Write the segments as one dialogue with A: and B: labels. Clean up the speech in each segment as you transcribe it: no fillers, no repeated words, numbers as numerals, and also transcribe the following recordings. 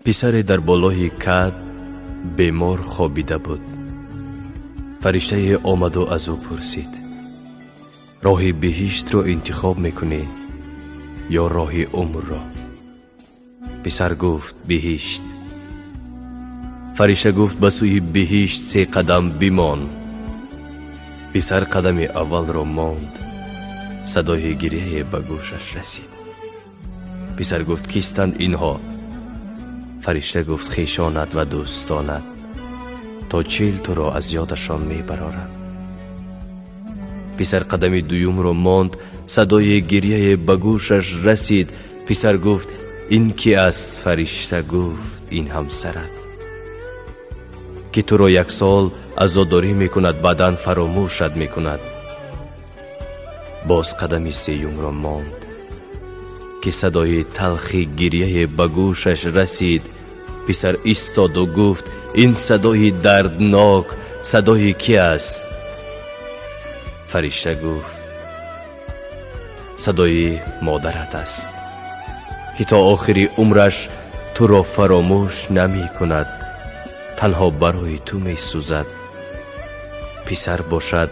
A: Писаре дар болои кат бемор хобида буд. Фариштае омаду аз ӯ пурсид: роҳи биҳиштро интихоб мекунӣ ё роҳи умрро? Писар гуфт: биҳишт. Фаришта гуфт: ба сӯи биҳишт се қадам бимон. Писар қадами аввалро монд, садои гиряе ба гӯшаш расид. Писар гуфт: кистанд инҳо? Фаришта гуфт: хешонат ва дӯстонат то 40 туро аз ёдашон мебароранд. Писар қадами дуюмро монд, садои гиряе ба гӯшаш расид. Писар гуфт: ин ки аст? Фаришта гуфт: ин ҳамсарат, ки туро як сол азодорӣ мекунад, баъдан фаромӯшат мекунад. Боз қадами сеюмро монд, ки садои талхи гиряе ба гӯшаш расид. Писар истоду гуфт: ин садои дарднок садои ки аст? Фаришта гуфт: садои модарат аст, ки то охири умраш туро фаромӯш намекунад, танҳо барои ту месӯзад. Писар бошад,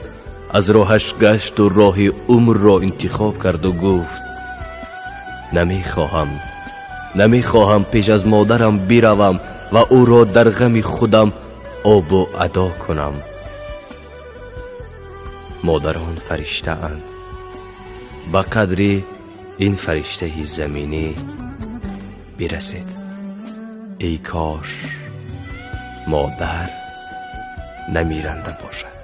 A: аз роҳаш гашту роҳи умрро интихоб карду гуфт: намехоҳам, намехоҳам пеш аз модарам биравам ва ӯро дар ғами худам обу адо кунам. Модарон фариштаанд. Ба қадри ин фариштаи заминӣ бирасед. Эй кош модар намиранда бошад.